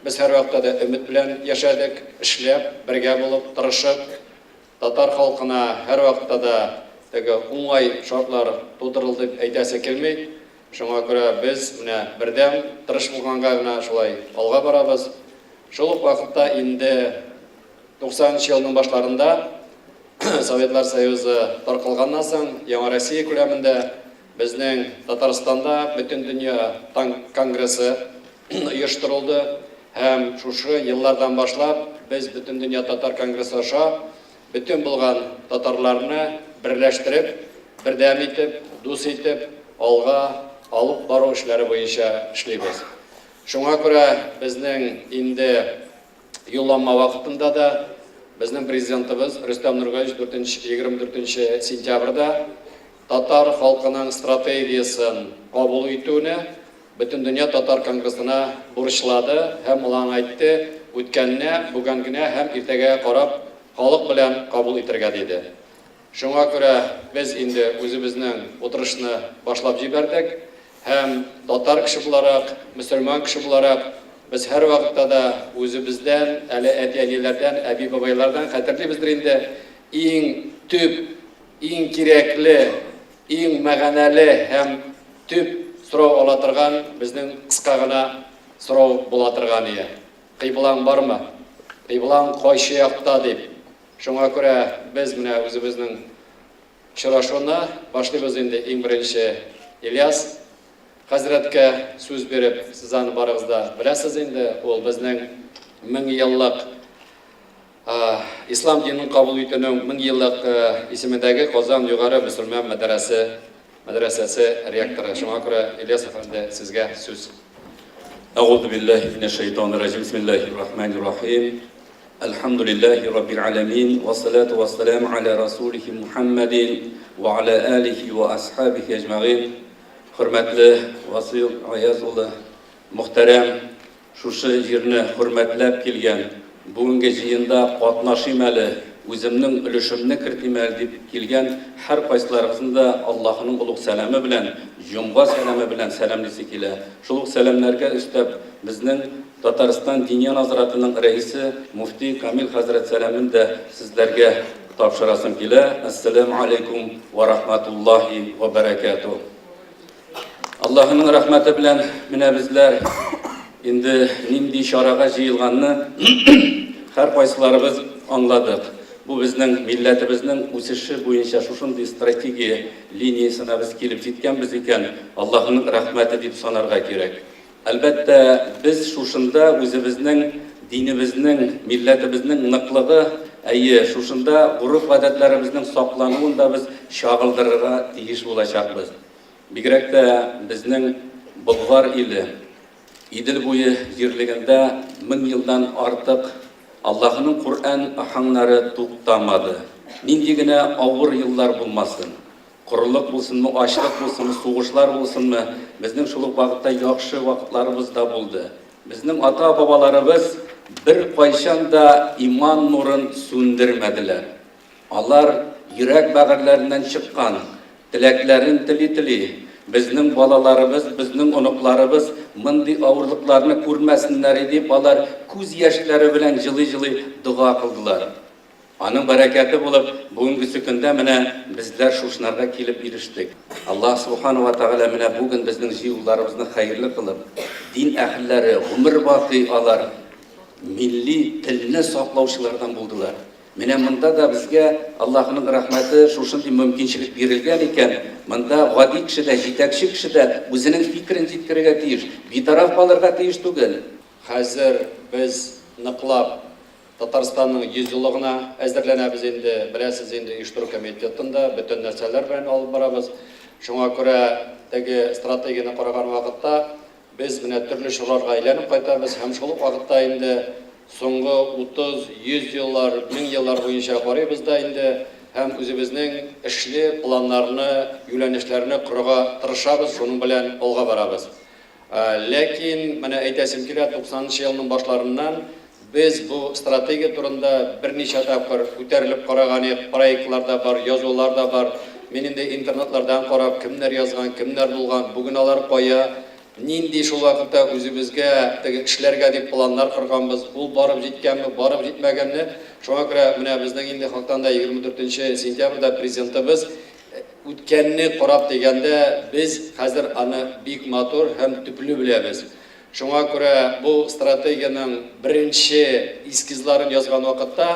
Без һәрвакытта да өмет белән яшәдек, эшләп, бергә булып, тырышып. Татар халкына һәрвакытта да теге уңай шартлар тудырылды дип әйтәсе килми. Шуңа күрә без менә бердәм, тырыш булганга гына шулай алга барабыз. Шул ук вакытта инде 90 нчы елның башларында Советлар Союзы таркалганнан соң, Яңа Россия күләмендә безнең Татарстанда Бөтендөнья танк конгрессы оештырылды һәм шушы еллардан башлап без Бөтендөнья татар конгрессы аша бөтен булган татарларны берләштереп, бердәм итеп, дус итеп алга алып бару эшләре буенча эшлибез. Шуңа күрә безнең инде юлланма вакытында да безнең президентыбыз Рөстәм Нургалиевич 24 сентябрьдә татар халкының стратегиясен кабул итүне Бөтендөнья татар конгрессына бурычлады һәм ул аңа әйтте, үткәненә, бүгенгенә һәм иртәгәгә карап, халык белән кабул итәргә, диде. Шуңа күрә без инде үзебезнең утырышны башлап җибәрдек һәм татар кеше буларак, мөселман кеше буларак, без һәрвакытта да үзебездән, әле әти-әниләрдән, әби-бабайлардан хәтерлибездер инде, иң төп, иң кирәкле, иң мәгънәле һәм төп сорау ала торган безнең кыска гына сорау була торган ие. Кыйблаң бармы? Кыйблаң кайсы якта дип. Шуңа күрә без менә үзебезнең очрашуны башлыйбыз инде иң беренче Ильяс хәзрәткә сүз биреп, сез аны барыгыз да беләсез инде, ул безнең меңьеллык Ислам динен кабул итүнең 1000 еллык исемендәге Казан югары мөселман мәдрәсе мәдрәсәсе ректоры. Шуңа күрә, Ильяс әфәнде, сезгә сүз. أعوذ بالله من الشيطان الرجيم بسم الله الرحمن الرحيم الحمد لله رب العالمين والصلاة والسلام على رسوله محمد وعلى آله وأصحابه أجمعين. Хөрмәтле Васил Аяз улы, мөхтәрәм шушы җирне хөрмәтләп килгән, бүгенге җыенда катнашыйм әле, үземнең өлешемне кертим әле дип килгән һәркайсыларыгызны да Аллаһының олуг сәламе белән, җомга сәламе белән сәламлисе килә. Шул ук сәламнәргә өстәп, безнең Татарстан Диния назаратының рәисе муфти Камил хәзрәт сәламен дә сезләргә тапшырасым килә. Әссәламү алейкум вә рахматуллаһи вә бәрәкәтүһ. Аллаһының рәхмәте белән менә безләр инде нинди чарага җыелганны һәркайсыларыбыз аңладык. Бу безнең милләтебезнең үсеше буенча шушындый стратегия линиясенә без килеп җиткәнбез икән, Аллаһының рәхмәте дип санарга кирәк. Әлбәттә, без шушында үзебезнең динебезнең, милләтебезнең ныклыгы, әйе, шушында гореф-гадәтләребезнең саклануын да без чагылдырырга тиеш булачакбыз. Бигрәк тә безнең Болгар иле, Идел буе җирлегендә 1000 елдан артык Аллаһының Коръән аһәңнәре туктамады. Нинди генә авыр еллар булмасын, корылык булсынмы, ачлык булсынмы, сугышлар булсынмы, безнең шул ук вакытта яхшы вакытларыбыз да булды. Безнең ата-бабаларыбыз беркайчан да иман нурын сүндермәделәр. Алар йөрәк бәгырьләреннән чыккан теләкләрен тели-тели, безнең балаларыбыз, безнең оныкларыбыз мондый авырлыкларны күрмәсеннәр иде дип, алар күз яшьләре белән җылый-җылый дога кылдылар. Аның бәрәкәте булып, бүгенгесе көндә менә безләр шушынарга килеп ирештек. Аллаһ Субхану ва Тәгалә менә бүген безнең җыелуларыбызны хәерле кылып, дин әһелләре гомер бакый алар милли телне саклаучылардан булдылар. Менә монда да безгә Аллаһының рәхмәте шушындый мөмкинчелек бирелгән икән, монда гади кеше дә, җитәкче кеше дә үзенең фикерен җиткерергә тиеш, битараф калырга тиеш түгел. Хәзер без ныклап Татарстанның 100 еллыгына әзерләнәбез инде, беләсез инде, оештыру комитетында бөтен нәрсәләр белән алып барабыз. Шуңа күрә теге стратегияне караган вакытта без менә төрле чорларга әйләнеп кайтабыз һәм шул ук вакытта инде соңгы 30, 100 еллар, 1000 еллар буенча карыйбыз да инде һәм үзебезнең эшле планнарны, юнәлешләрне корырга тырышабыз, шуның белән алга барабыз. Ләкин менә әйтәсем килә, 90 нчы елның башларыннан без бу стратегия турында берничә тапкыр күтәрелеп караган идек, проектлар да бар, язулар да бар. Мин инде интернетлардан карап, кемнәр язган, кемнәр булган, бүген алар кая? Нинди шул вакытта үзебезгә теге эшләргә дип планнар корганбыз, ул барып җиткәнме, барып җитмәгәнме? Шуңа күрә менә безнең инде хактан да 24 нче сентябрьдә Президентыбыз үткәнне карап дигәндә, без хәзер аны бик матур һәм төпле беләбез. Шуңа күрә бу стратегиянең беренче эскизларын язган вакытта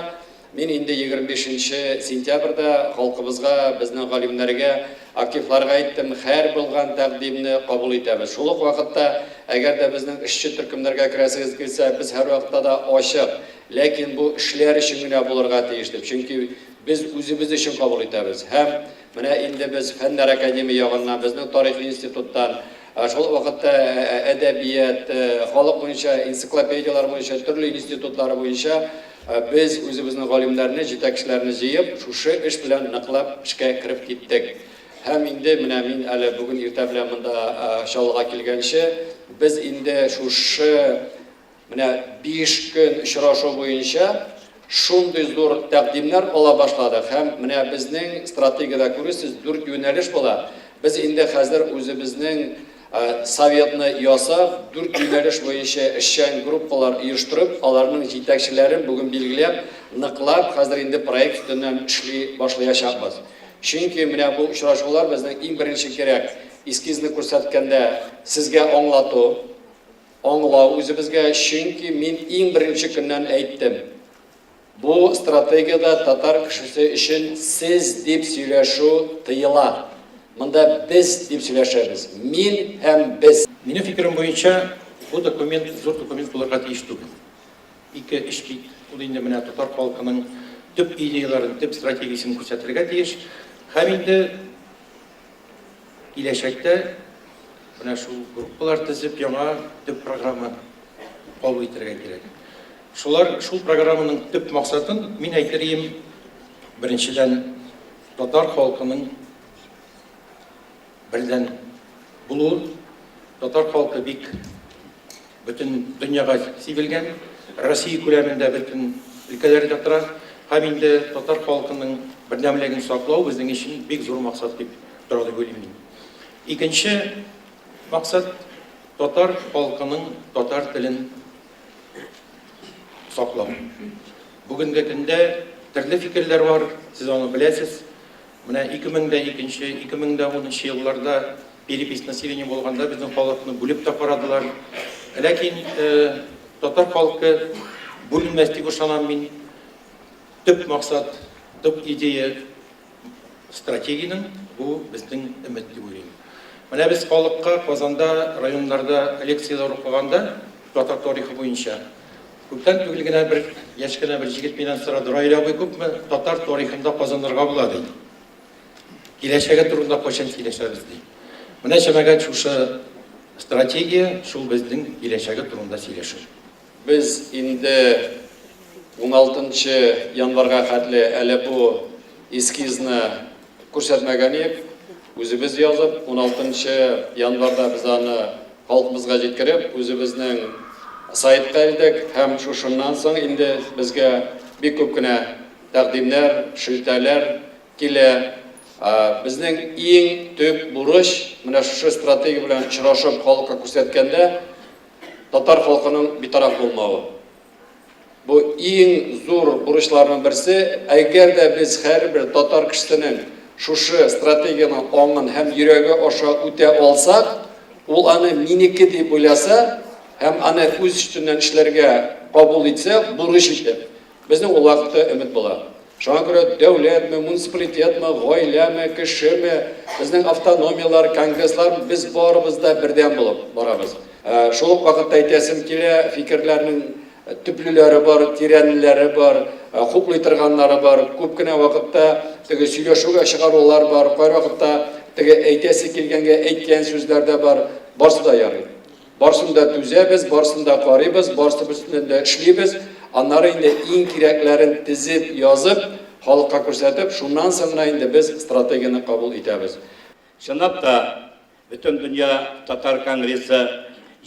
Мин инде 25 нче сентябрьдә халкыбызга, безнең галимнәргә, активларга әйттем, һәр булган тәкъдимне кабул итәбез. Шул ук вакытта, әгәр дә безнең эшче төркемнәргә керәсегез килсә, без һәрвакытта да ачык. Ләкин бу эшләр өчен генә булырга тиеш дип. Чөнки без үзебез өчен кабул итәбез. Һәм менә инде без Фәннәр академия ягыннан, безнең тарихи институттан, шул ук вакытта әдәбият, халык буенча, энциклопедияләр буенча, төрле институтлар буенча Без үзебезнең галимнәрне, җитәкчеләрне җыеп, шушы эш белән ныклап эшкә кереп киттек. Һәм инде менә мин әле бүген иртә белән монда Чаллыга килгәнче, без инде шушы менә 5 көн очрашу буенча шундый зур тәкъдимнәр ала башладык. Һәм менә безнең стратегиядә күрерсез, дүрт юнәлеш була. Без инде хәзер үзебезнең Советны ясап, дүрт юнәлеш буенча эшчән группалар оештырып, аларның җитәкчеләрен бүген билгеләп, ныклап, хәзер инде проект өстеннән эшли башлаячакбыз. Чөнки менә бу очрашулар безнең иң беренче кирәк, эскизны күрсәткәндә сезгә аңлату, аңлау үзебезгә, чөнки мин иң беренче көннән әйттем, Бу стратегиядә татар кешесе өчен сез дип сөйләшү тыела. Монда без дип сөйләшәбез. Мин һәм без. Минем фикерем буенча, бу документ зур документ булырга тиеш түгел. Ике-өч бит, ул инде менә татар халкының төп идеяләрен, төп стратегиясен күрсәтергә тиеш. Һәм инде киләчәктә менә шул группалар төзеп, яңа төп программа кабул итәргә кирәк. Шулар, шул программаның төп максатын мин әйтер ием, беренчедән, татар халкының бердән булуы. Татар халкы бик бөтен дөньяга сибелгән, Россия күләмендә бөтен өлкәләрдә тора. Һәм инде татар халкының бердәмлеген саклау безнең өчен бик зур максат дип тора дип уйлыйм мин. Икенче максат, татар халкының татар телен саклау. Бүгенге көндә төрле фикерләр бар, сез аны беләсез. Менә 2002, 2010 елларда перепись населения булганда безнең халыкны бүлеп тә карадылар. Ләкин э, татар халкы бүленмәс дип ышанам мин. Төп максат, төп идея стратегиянең бу безнең өмет дип уйлыйм. Менә без халыкка Казанда, районнарда лекцияләр укыганда татар тарихы буенча күптән түгел генә бер яшь кенә бер җегет миннән сорады, Раил абый, күпме татар тарихында казанырга була, ди. Киләчәге турында кайчан сөйләшәбез, ди. Менә җәмәгать шушы стратегия, шул безнең киләчәге турында сөйләшү. Без инде уналтынчы январьга хәтле әле бу эскизны күрсәтмәгән идек. Үзебез язып, уналтынчы январьда без аны халкыбызга җиткереп, үзебезнең сайтка элдек һәм шушыннан соң инде безгә бик күп кенә тәкъдимнәр, шелтәләр килә. Безнең иң төп бурыч, менә шушы стратегия белән очрашып халыкка күрсәткәндә, Татар халкының битараф булмавы. Бу иң зур бурычларның берсе. Әгәр дә без һәрбер татар кешесенең шушы стратегиянең аңын һәм йөрәге аша үтә алсак, ул аны минеке дип уйласа һәм аны үз өстеннән эшләргә кабул итсә, бурыч итеп, Безнең ул вакытта өмет була. Шуңа күрә дәүләтме, муниципалитетмы, гаиләме, кешеме, безнең автономияләр, конгресслар, без барыбыз да бердәм булып барабыз. Э, шул ук вакытта әйтәсем килә, фикерләрнең төплеләре бар, тирәнлеләре бар, э, хуплый торганнары бар. Күп кенә вакытта теге сөйләшүгә чыгарулар бар, кайвакытта теге әйтәсе килгәнгә әйткән сүзләр дә бар. Барсы да ярый. Барсын да түзәбез, барсын да карыйбыз, барсы өстеннән дә эшлибез. Аннары инде иң кирәкләрен тезеп, язып, халыкка күрсәтеп, шуннан соң гына инде без стратегияне кабул итәбез. Чынлап та, Бөтендөнья татар конгрессы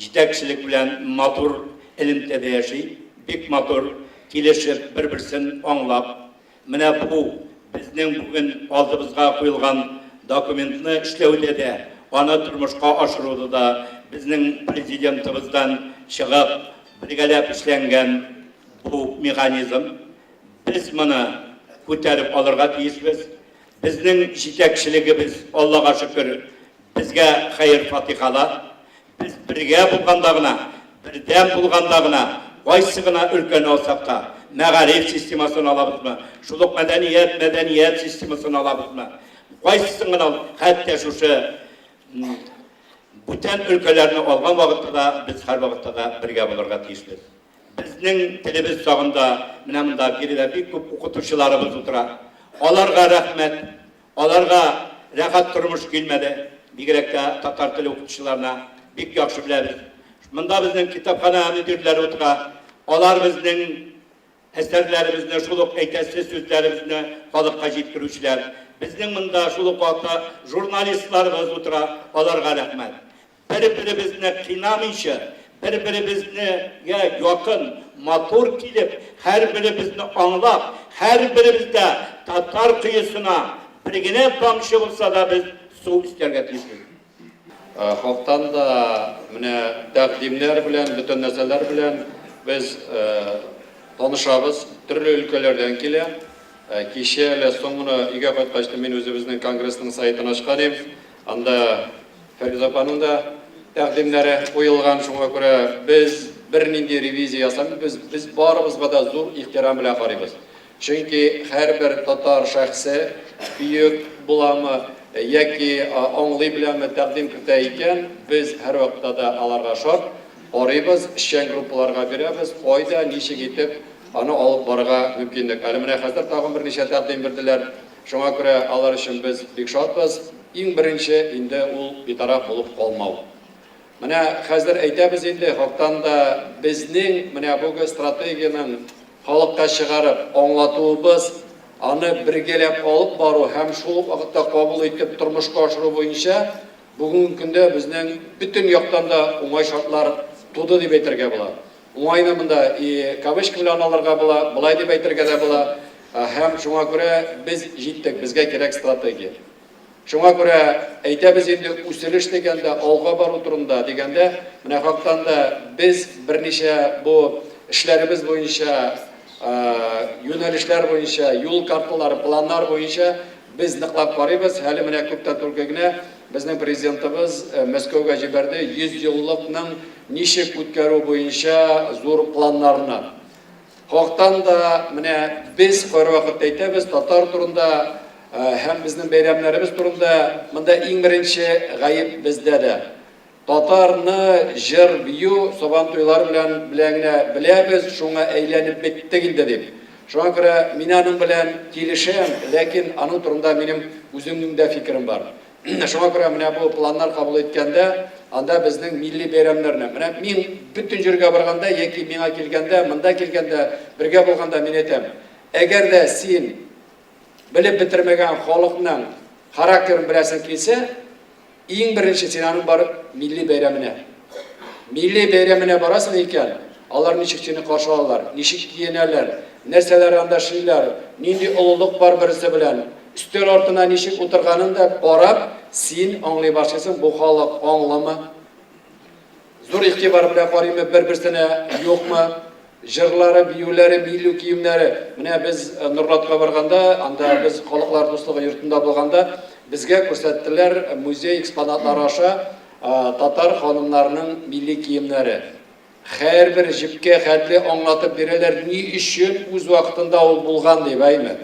җитәкчелек белән матур элемтәдә яши, бик матур, килешеп, бер-берсен аңлап. Менә бу безнең бүген алдыбызга куелган документны эшләүдә дә, аны тормышка ашыруда да Безнең Президентыбыздан чыгып, бергәләп эшләнгән бу механизм. Без моны күтәреп алырга тиешбез. Безнең җитәкчелегебез, Аллага шөкер, безгә хәер-фатихада. Без бергә булганда гына, бердәм булганда гына, кайсы гына өлкәне алсак та, мәгариф системасын алабызмы, шул ук мәдәният, мәдәният системасын алабызмы, кайсысын гына ал, хәтта шушы бүтән өлкәләрне алган вакытта да без һәрвакытта да бергә булырга тиешбез. Безнең телебез сагында менә монда биредә бик күп укытучыларыбыз утыра. Аларга рәхмәт. Аларга рәхәт тормыш килмәде. Бигрәк тә татар теле укытучыларына бик яхшы беләбез. Монда безнең китапханә мөдирләре утыра. Алар безнең әсәрләребезне, шул ук әйтәсе сүзләребезне халыкка җиткерүчеләр. Безнең монда шул ук вакытта журналистларыбыз утыра. Аларга рәхмәт. Бер-беребезне кыйнамыйча, бер-беребезнегә якын, матур килеп, һәрберебезне аңлап, һәрберебез дә татар коесына бер генә тамчы булса да без су өстәргә тиешбез. Хактан да менә тәкъдимнәр белән, бөтен нәрсәләр белән без танышабыз. Төрле өлкәләрдән килә. Кичә әле соң гына өйгә кайткач та мин үзебезнең конгрессның сайтын ачкан идем. Анда Фәрүзә апаның да тәкъдимнәре куелган, шуңа күрә без бернинди ревизия ясамыйбыз, без барыбызга да зур ихтирам белән карыйбыз. Чөнки һәрбер татар шәхесе бөек буламы яки аңлый беләме тәкъдим кертә икән, без һәрвакытта да аларга шат карыйбыз, эшчән группаларга бирәбез, кайда, ничек итеп аны алып барырга мөмкинлек. Әле менә хәзер тагын берничә тәкъдим бирделәр. Шуңа күрә алар өчен без бик шатбыз. Иң беренче инде ул битараф булып калмау. Менә хәзер әйтәбез инде, хактан да безнең менә бүге стратегиянең халыкка чыгарып аңлатуыбыз, аны бергәләп алып бару һәм шул ук вакытта кабул итеп тормышка ашыру буенча бүгенге көндә безнең бөтен яктан да уңай шартлар туды дип әйтергә була. Уңайны монда и кавычка белән алырга була, болай дип әйтергә дә була. Һәм шуңа күрә без җиттек, безгә кирәк стратегия. Шуңа күрә әйтәбез инде үселеш дигәндә, алга бару турында дигәндә, менә хактан да без берничә бу эшләребез буенча, юнәлешләр буенча, юл карталары, планнар буенча без ныклап карыйбыз. Әле менә күптән түгел генә безнең президентыбыз Мәскәүгә җибәрде 100 еллыкның ничек үткәрү буенча зур планнарны. Хактан да менә без кайвакыт әйтәбез татар турында һәм безнең бәйрәмнәребез турында, монда иң беренче гаеп бездә дә. Татарны җыр, бию, сабан туйлары белән белән генә беләбез, шуңа әйләнеп беттек инде дип. Шуңа күрә мин аның белән килешәм, ләкин аның турында минем үземнең дә фикерем бар. Шуңа күрә менә бу планнар кабул иткәндә, анда безнең милли бәйрәмнәрне, менә мин бөтен җиргә барганда яки миңа килгәндә, монда килгәндә, бергә булганда мин әйтәм, әгәр дә син белеп бетермәгән халыкның характерын беләсең килсә, иң беренче син аның барып милли бәйрәменә. Милли бәйрәменә барасың икән, алар ничек сине каршы алалар, ничек киенәләр, нәрсәләр анда эшлиләр, нинди олылык бар берсе белән, өстәл артына ничек утырганын да карап, син аңлый башлыйсың, бу халык аңлымы, зур игътибар белән карыймы бер-берсенә, юкмы, җырлары, биюләре, милли киемнәре. Менә без Норлатка барганда, анда без Халыклар дуслыгы йортында булганда, безгә күрсәттеләр музей экспонатлары аша татар ханымнарының милли киемнәре. Һәрбер җепкә хәтле аңлатып бирәләр, ни өчен үз вакытында ул булган дип, әйме?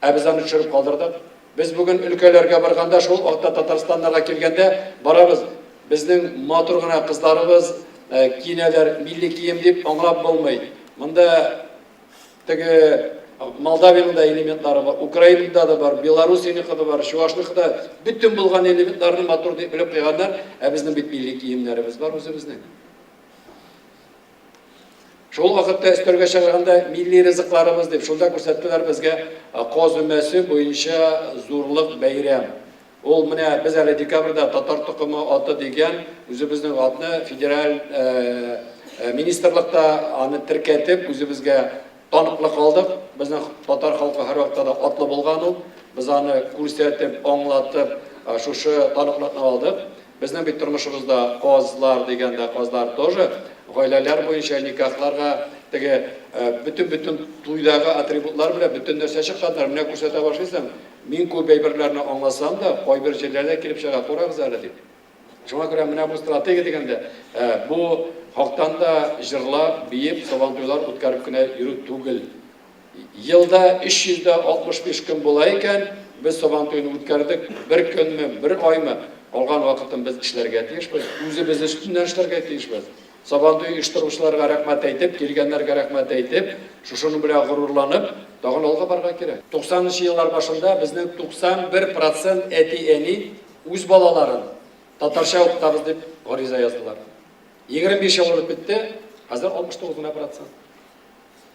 Ә без аны төшереп калдырдык. Без бүген өлкәләргә барганда, шул вакытта Татарстаннарга килгәндә барабыз. Безнең матур гына кызларыбыз киенәләр, милли кием дип аңлап булмый. Монда теге Молдавиянең дә элементлары бар, Украинада да бар, Белоруссияныкы да бар, Чувашныкы да. Бөтен булган элементларны матур дип белеп куйганнар, ә безнең бит милли киемнәребез бар үзебезнең. Шул вакытта өстәлгә чыгарганда милли ризыкларыбыз дип шунда күрсәттеләр безгә каз өмәсе буенча зурлык бәйрәм. Ул менә без әле декабрьдә татар токымы аты дигән үзебезнең атны федераль министрлыкта аны теркәтеп үзебезгә таныклык алдык. Безнең татар халкы һәрвакытта да атлы булган ул. Без аны күрсәтеп, аңлатып шушы таныклыкны алдык. Безнең бит тормышыбызда казлар дигәндә казлар тоже гаиләләр буенча никахларга теге бөтен-бөтен туйдагы атрибутлар белән бөтен нәрсә чыкканнар. Менә күрсәтә башлыйсың, мин күп әйберләрне аңласам да, кайбер җирләрдә килеп чыга, карагыз әле дип. Шуңа күрә менә бу стратегия дигәндә, бу хактан да җырлап, биеп, сабантуйлар үткәреп кенә йөрү түгел. Елда 365 көн була икән, без Сабан туен үткәрдек, бер көнме, бер аймы, калган вакытын без эшләргә тиешбез, үзебез өстеннән эшләргә тиешбез. Сабан туе оештыручыларга рәхмәт әйтеп, килгәннәргә рәхмәт әйтеп, шушының белән горурланып, тагын алга барырга кирәк. 90 нчы еллар башында безнең 91 процент әти-әни үз балаларын татарча укытабыз дип гариза яздылар. 25 ел узып китте, хәзер 69 гына процент.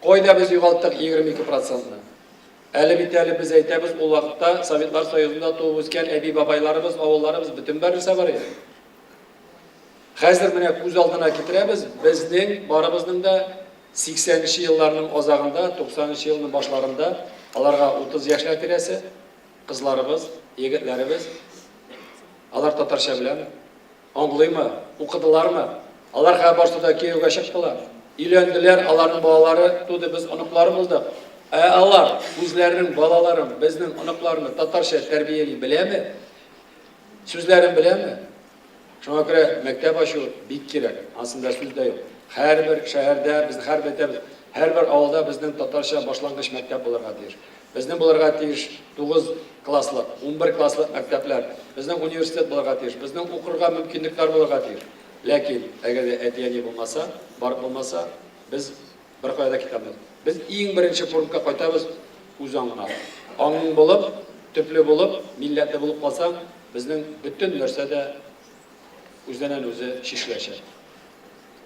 Кайда без югалттык 22 процентны? Әле бит әле без әйтәбез, ул вакытта Советлар Союзында туып үскән әби-бабайларыбыз, авылларыбыз бөтен бер нәрсә бар иде. Хәзер менә күз алдына китерәбез, безнең барыбызның да 80 нче елларның азагында, 90 нчы елның башларында аларга 30 яшьләр тирәсе, кызларыбыз, егетләребез, алар татарча беләме? Аңлыймы? Укыдылармы? Алар хәзер барсы да кияүгә чыктылар. Өйләнделәр, аларның балалары туды, без оныклары булдык. Ә алар үзләренең балаларын, безнең оныкларны татарча тәрбияли беләме? Сүзләрен беләме? Шуңа күрә мәктәп ачу бик кирәк. Ансында сүз дә юк. Һәрбер шәһәрдә, без һәрбер әйтәбез, һәрбер авылда безнең татарча башлангыч мәктәп булырга тиеш. Безнең булырга тиеш 9 класслык, 11 класслык мәктәпләр. Безнең университет булырга тиеш. Безнең укырга мөмкинлекләр булырга тиеш. Ләкин, әгәр дә әти-әни булмаса, барып булмаса, без беркая да китә алмыйбыз. Без иң беренче пунктка кайтабыз, үз аңыңа. Аңың булып, төпле булып, милләтле булып калсаң, безнең бөтен нәрсә дә үзеннән-үзе чишеләчәк.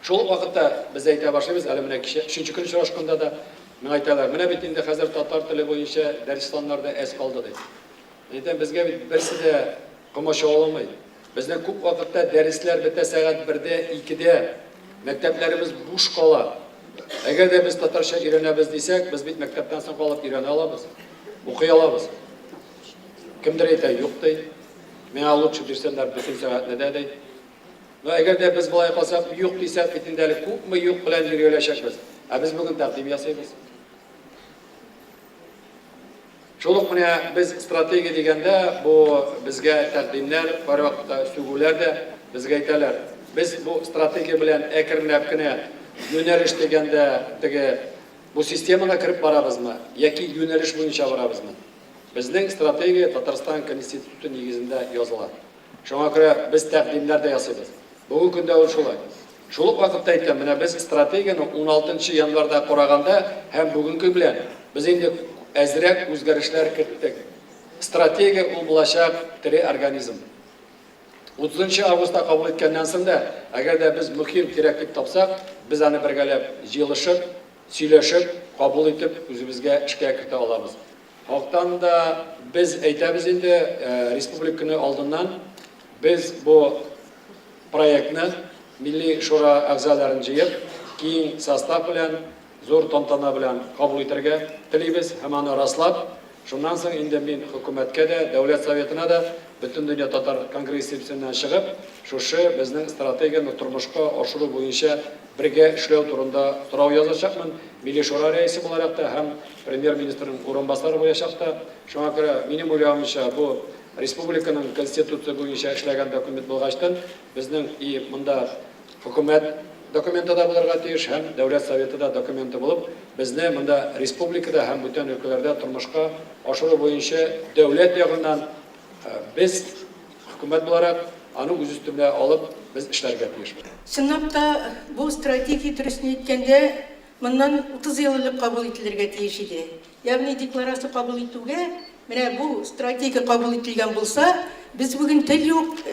Шул ук вакытта без әйтә башлыйбыз, әле менә кичә өченче көн очрашканда да миңа әйтәләр, менә бит инде хәзер татар теле буенча дәрестаннар да әз калды ди. Мин әйтәм, безгә бит берсе дә комачауламый. Безнең күп вакытта дәресләр бетә сәгать бердә, икедә. Мәктәпләребез буш кала. Әгәр дә без татарча өйрәнәбез дисәк, без бит мәктәптән соң калып өйрәнә алабыз, укый алабыз. Кемдер әйтә, юк ди. Миңа лучше бирсеннәр бөтен сәгатьне дә ди. Но әгәр дә без болай калсак, юк дисәк бит инде әле күпме юк белән йөри алачакбыз. Ә без бүген тәкъдим ясыйбыз. Шул ук менә без стратегия дигәндә, бу безгә тәкъдимнәр, кайвакытта сүгүләр дә безгә әйтәләр. Без бу стратегия белән әкренләп кенә юнәлеш дигәндә теге бу системага кереп барабызмы яки юнәлеш буенча барабызмы? Безнең стратегия Татарстан Конституты нигезендә языла. Шуңа күрә без тәкъдимнәр дә ясыйбыз. Бүгенге көндә ул шулай. Шул ук вакытта әйтәм, менә без стратегияне уналтынчы январьда караганда һәм бүгенге белән без инде әзрәк үзгәрешләр керттек. Стратегия ул булачак тере организм. Утызынчы августта кабул иткәннән соң да, әгәр дә без мөһим, кирәк дип тапсак, без аны бергәләп җыелышып, сөйләшеп, кабул итеп, үзебезгә эшкә кертә алабыз. Хактан да без әйтәбез инде, Республика көне алдыннан без бу проектны Милли Шура әгъзаларын җыеп, киң состав белән, зур тантана белән кабул итәргә телибез һәм аны раслап, шуннан соң инде мин хөкүмәткә дә, Дәүләт Советына да, Бөтендөнья татар конгрессы исеменнән чыгып, шушы безнең стратегияне тормышка ашыру буенча бергә эшләү турында сорау язачакмын, Милли Шура рәисе буларак та һәм Премьер-министрның урынбасары булачак та. Шуңа күрә, минем уйлавымча, бу республиканың Конституция буенча эшләгән документ булгачтын, безнең и монда хөкүмәт документы да булырга тиеш һәм Дәүләт Советы да документы булып, безне монда республикада һәм бүтән өлкәләрдә тормышка ашыру буенча дәүләт ягыннан без, хөкүмәт буларак, аны үз өстемә алып, без эшләргә тиешбез. Чынлап та, бу стратегия, дөресен әйткәндә, моннан 30 ел элек кабул ителергә тиеш иде. Ягъни декларация кабул итүгә, менә бу стратегия кабул ителгән булса, без бүген тел юк,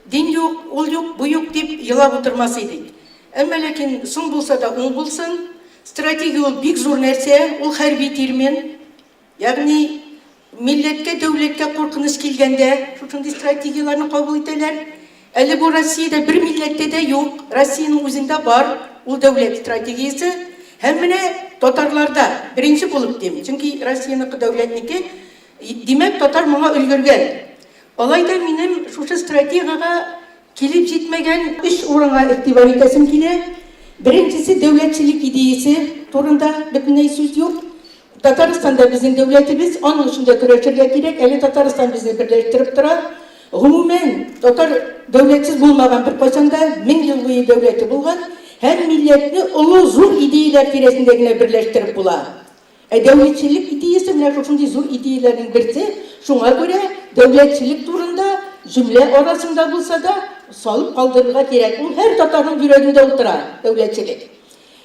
дин юк, ул юк, бу юк дип елап утырмас идек. Әмма ләкин соң булса да уң булсын. Стратегия ул бик зур нәрсә, ул хәрби термин. Ягъни милләткә, дәүләткә куркыныч килгәндә шушындый стратегияләрне кабул итәләр. Әле бу Россиядә бер милләттә дә юк, Россиянең үзендә бар ул дәүләт стратегиясе. Һәм менә татарларда беренче булып дим, чөнки Россияныкы дәүләтнеке, димәк, татар моңа өлгергән. Алай да минем шушы стратегиягә Килеп җитмәгән өч урынга игътибар итәсем килә. Беренчесе, дәүләтчелек идеясе турында бөтенләй сүз юк. Татарстанда безнең дәүләтебез, аның өчен дә көрәшергә кирәк. Әле Татарстан безне берләштереп тора. Гомумән, татар дәүләтсез булмаган беркайчан да, 1000 ел буе дәүләте булган һәм милләтне олы зур идеяләр тирәсендә генә берләштереп була. Ә дәүләтчелек идеясе менә шушындый зур идеяләрнең берсе, шуңа күрә дәүләтчелек турында җөмлә арасында булса да салып калдырырга кирәк. Ул һәр татарның йөрәгендә утыра, дәүләтчелек.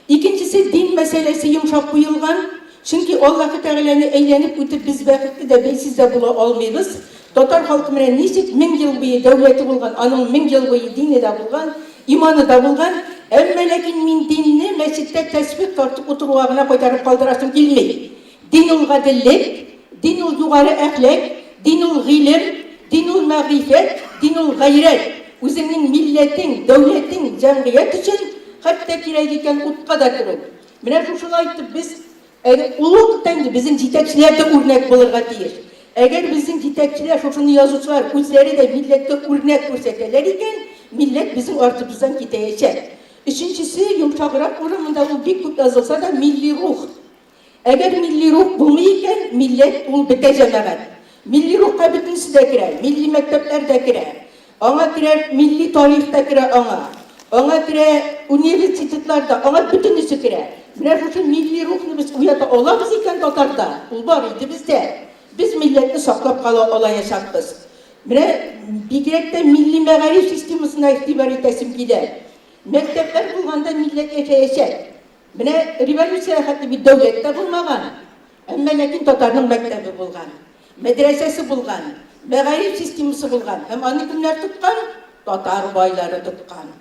Икенчесе, дин мәсьәләсе йомшак куелган, чөнки Аллаһы Тәгаләне әйләнеп үтеп без бәхетле дә, бәйсез дә була алмыйбыз. Татар халкы менә ничек 1000 ел буе дәүләте булган, аның 1000 ел буе дине дә булган, иманы да булган, әмма ләкин мин динне мәчеттә тәсбих тартып утыруга гына кайтарып калдырасым килми. Дин ул гаделлек, дин ул югары әхлак, дин ул гыйлем, дин ул мәгърифәт, дин ул гайрәт. Үзеңнең милләтең, дәүләтең, җәмгыять өчен хәтта кирәк икән утка да керү. Менә шушылай итеп без Әгәр ул вакытта инде безнең җитәкчеләр дә үрнәк булырга тиеш. Әгәр безнең җитәкчеләр, шушыны язучылар үзләре дә милләткә үрнәк күрсәтәләр икән, милләт безнең артыбыздан китәячәк. Өченчесе, йомшаграк урын, монда ул бик күп язылса да, милли рух. Әгәр милли рух булмый икән, милләт ул бетә, җәмәгать. Милли рухка бөтенесе дә керә, милли мәктәпләр дә керә. Аңа керә милли тарих та керә аңа. Аңа керә университетлар да, аңа бөтенесе керә. Менә шушы милли рухны без уята алабыз икән татарда, ул бар иде бездә. Без милләтне саклап кала алаячакбыз. Менә бигрәк тә милли мәгариф системасына игътибар итәсем килә. Мәктәпләр булганда милләт яшәячәк. Менә революциягә хәтле бит дәүләт тә булмаган. Әмма ләкин татарның мәктәбе булган, мәдрәсәсе булган, мәгариф системасы булган һәм аны кемнәр тоткан? Татар байлары тоткан.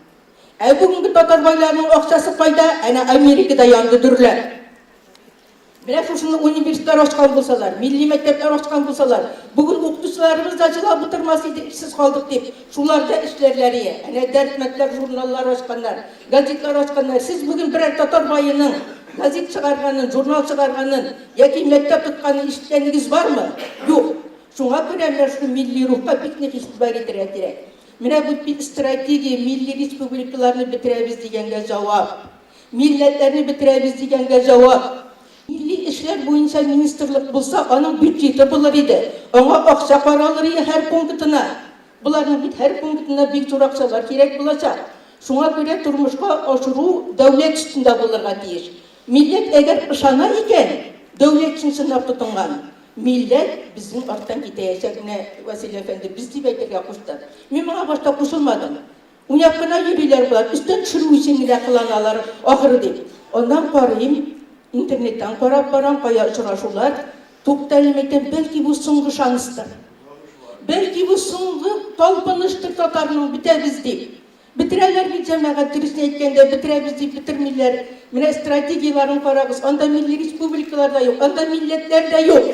Ә бүгенге татар байларының акчасы кайда? Әнә Америкада янды дөрләп. Менә шушыны университетлар ачкан булсалар, милли мәктәпләр ачкан булсалар, бүген укытучыларыбыз да җылап утырмас иде, эшсез калдык дип. Шулар да эшләрләр ие. Әнә Дәрдмәтләр журналлар ачканнар, газетлар ачканнар. Сез бүген берәр татар баеның газет чыгарганын, журнал чыгарганын яки мәктәп тотканын ишеткәнегез бармы? Юк. Шуңа күрә менә шушы милли рухка бик нык игътибар итәргә кирәк. Менә бу стратегия милли республикаларны бетерәбез дигәнгә җавап. Милләтләрне бетерәбез дигәнгә җавап. Милли эшләр буенча министрлык булса, аның бюджеты булыр иде, аңа акча каралыр иде һәр пунктына. Боларның бит һәр пунктына бик зур акчалар кирәк булачак. Шуңа күрә тормышка ашыру дәүләт өстендә булырга тиеш. Милләт әгәр ышана икән, дәүләт чын-чынлап тотынган, милләт безнең арттан китәячәк. Менә Василий әфәнде без дип әйтергә кушты. Мин моңа башта кушылмадым. Уйнап кына йөриләр болар, өстән төшерү өчен генә кыланалар ахры дип. Аннан карыйм, интернеттан карап барам, кая очрашулар. Тукта әле, мәйтәм, бәлки бу соңгы шанстыр. Бәлки бу соңгы талпыныштыр татарның, бетәбез дип. Бетерәләр бит, җәмәгать, дөресен әйткәндә, бетерәбез дип бетермиләр. Менә стратегияләрен карагыз, анда милли республикалар да юк, анда милләтләр дә юк.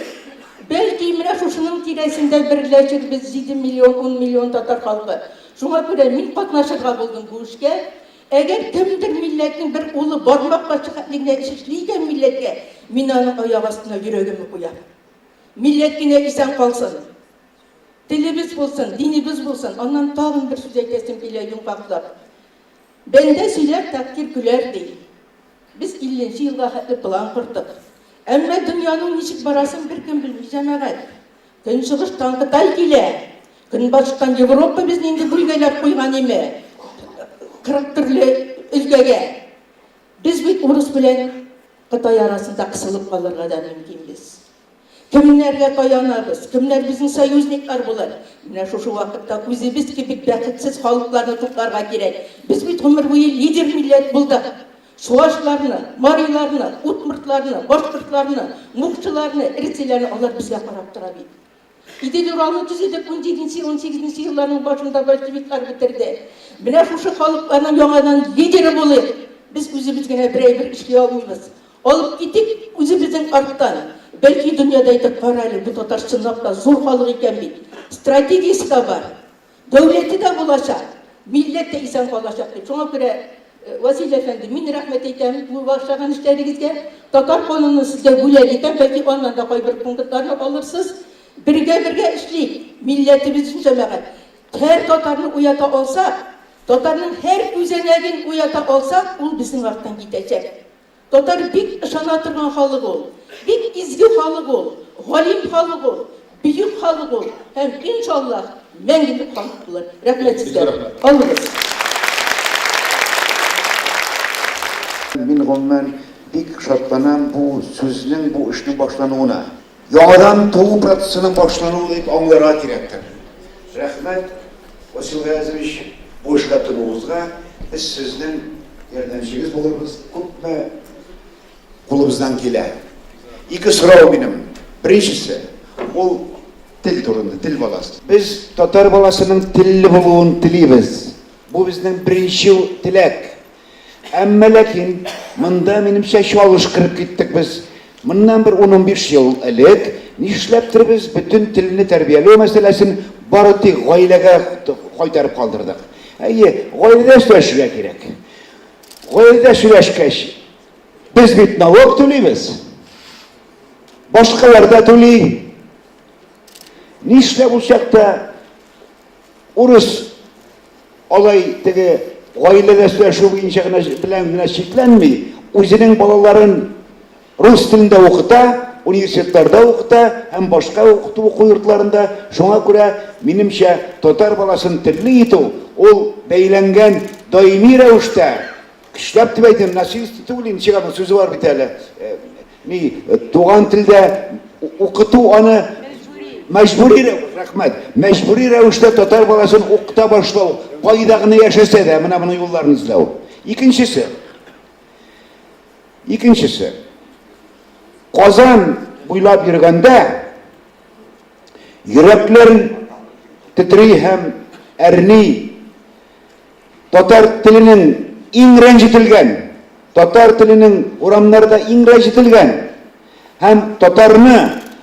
Бәлки менә шушының тирәсендә берләшербез, 7 миллион, 10 миллион татар халкы. Шуңа күрә мин катнашырга булдым бу эшкә. Әгәр кемдер милләтнең бер улы бармак башы хәтле генә эш эшли икән милләткә, мин аның аяк астына йөрәгемне куям. Милләт кенә исән калсын. Телебез булсын, динебез булсын. Аннан тагын бер сүз әйтәсем килә йомгаклап. Бәндә сөйләр, тәкъдир көләр, ди. Без илленче елга хәтле план кордык. Әмма дөньяның ничек барасын беркем белми, җәмәгать. Көнчыгыштан Кытай килә. Көнбатыштан Европа безне инде бүлгәләп куйган име. 40 төрле өлкәгә. Без бит урыс белән Кытай арасында кысылып калырга да мөмкинбез. Кемнәргә таянабыз? Кемнәр безнең союзниклар булыр? Менә шушы вакытта үзебез кебек бәхетсез халыкларны тупларга кирәк. Без бит гомер буе лидер милләт булдык. Чуашларны, мариларны, удмуртларны, башкортларны, мукчыларны, эрзиләрне алар безгә карап тора бит. Идел-Уралны төзедек, унҗиденче, унсигезенче елларның башында большевиклар бетерде. Менә шушы халыкларның яңадан лидеры булыйк. Без үзебез генә бер әйбер эшли алмыйбыз. Алып китик үзебезнең арттан. Бәлки дөньяда әйтер, кара әле, бу татар чынлап та зур халык икән бит. Стратегиясе дә бар. Дәүләте дә булачак, милләт тә исән калачак дип. Шуңа күрә, Васил әфәнде, мин рәхмәт әйтәм бу башлаган эшләрегезгә. Татар канунын сезгә бүләк итәм, бәлки аннан да кайбер пунктларны алырсыз. Бергә-бергә эшлик, милләтебез өчен, җәмәгать. Һәр татарны уята алсак, татарның һәр күзәнәген уята алсак, ул безнең арттан китәчәк. Татар бик ышана торган халык ул, бик изге халык ул, галим халык ул, бөек халык ул һәм, иншаллаһ, мәңгелек халык булыр. Рәхмәт сезгә. Алыгыз. Мин, гомумән, бик шатланам бу сүзнең, бу эшнең башлануына. Яңадан туу процессының башлануы дип аңларга кирәктер. Рәхмәт, Васил Гаязович, бу эшкә тотынуыгызга. Без сезнең ярдәмчегез булырбыз, күпме кулыбыздан килә. Ике сорау минем. Беренчесе, ул тел турында, тел баласы. Без татар баласының телле булуын телибез. Бу безнең беренче теләк. Әмма ләкин монда, минемчә, чалыш кереп киттек без. Моннан бер ун-унбиш ел элек нишләптер без бөтен телне тәрбияләү мәсьәләсен бары тик гаиләгә кайтарып калдырдык. Әйе, гаиләдә сөйләшергә кирәк. Гаиләдә сөйләшкәч, без бит налог түлибез. Башкалар да түли. Нишләп ул чакта урыс Алай теге гаиләдә сөйләшү буенча гына белән генә чикләнми, үзенең балаларын рус телендә укыта, университетларда укыта һәм башка укыту уку йортларында. Шуңа күрә, минемчә, татар баласын телле итү ул бәйләнгән даими рәвештә, көчләп дип әйтәм, насильство түгел инде, ничек аның сүзе бар бит әле, Ни, туган телдә укыту аны мәҗбүри рәхмәт, мәҗбүри рәвештә татар баласын укыта башлау, кайда гына яшәсә дә, менә моның юлларын эзләү. Икенчесе. Икенчесе. Казан буйлап йөргәндә йөрәкләр тетри һәм әрни. Татар теленең иң рәнҗетелгән, татар теленең урамнарда иң рәнҗетелгән һәм татарны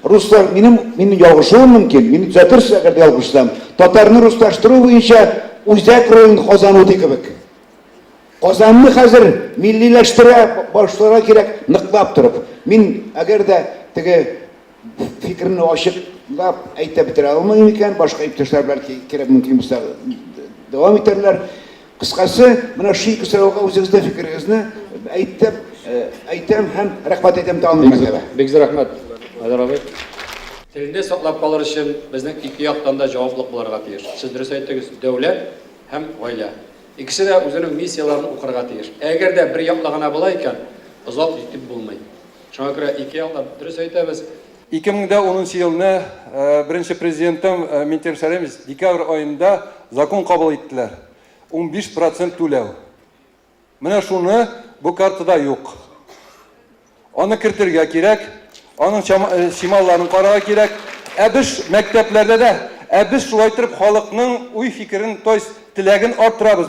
руслар, минем, минем ялгышуым мөмкин, мине төзәтерсез, әгәр дә ялгышсам, татарны руслаштыру буенча үзәк ролен Казан үти кебек. Казанны хәзер миллиләштерә башларга кирәк, ныклап торып. Мин, әгәр дә теге Фикерне ачыклап әйтә бетерә алмыйм икән, башка иптәшләр бәлки кирәк мөмкин булса дәвам итәрләр. Кыскасы, менә шул ике сорауга үзегезнең фикерегезне әйтеп, әйтәм һәм рәхмәт әйтәм тагын бер мәртәбә. Бик зур рәхмәт, Айдар абый. Телне саклап калыр өчен безнең ике яктан да җаваплык булырга тиеш. Сез дөрес әйттегез, дәүләт һәм гаилә. Икесе дә үзенең миссияләрен укырга тиеш. Әгәр дә бер яклы гына була икән, озак җитеп булмый. Шуңа күрә ике яклап дөрес әйтәбез. 2010 нчы елны беренче президентым Минтимер Шәремович декабрь аенда закон кабул иттеләр. 15 процент түләү. Менә шуны бу картада юк. Аны кертергә кирәк, аның чималларын карарга кирәк. Ә без мәктәпләрдә дә, ә без шулай итеп халыкның уй-фикерен, то есть теләген арттырабыз.